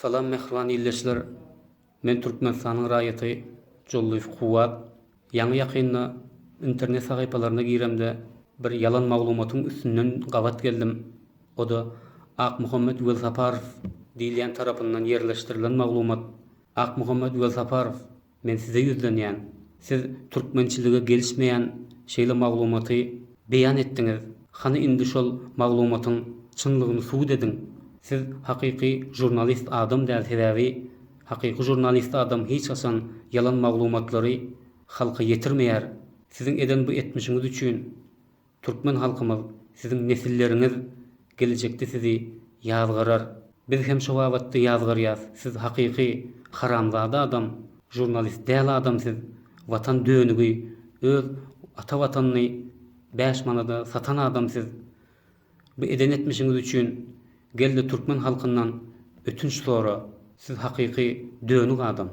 Salam mähriban ildeşler men Türkmenistanyň raýaty Jollyýew Kuwwat ýaňy ýakynda internet sahypalaryna giremde bir ýalan maglumatyň üstünden gabat geldim oda Akmuhammet Welsaparow diýilýän tarapyndan ýerleşdirilen maglumat Akmuhammet Welsaparow Men size ýüzlenýän. Siz türkmençilige gelişmeýän şeýle maglumaty beýan etdiňiz. Hany indi şol maglumatyň çynlygyny subut ediň. Siz hakyky žurnalist adam däl sebäbi hakyky žurnalist adam hiç haçan ýalan maglumatlary halka ýetirmeýär. Siziň eden bu etmişiňiz üçin Türkmen halkymyz, siziň nesilleriňiz gelejekde sizi ýazgarar. Biz hem şo babatda ýazgarýas. Siz hakyky haramzada adam, žurnalist däl adam siz, watan dönügi, öz ata watanyny bäş manada satan adam siz. Bu eden etmişiňiz üçin gelde türkmen halkyndan ötünç sora. Siz hakyky dönük adam.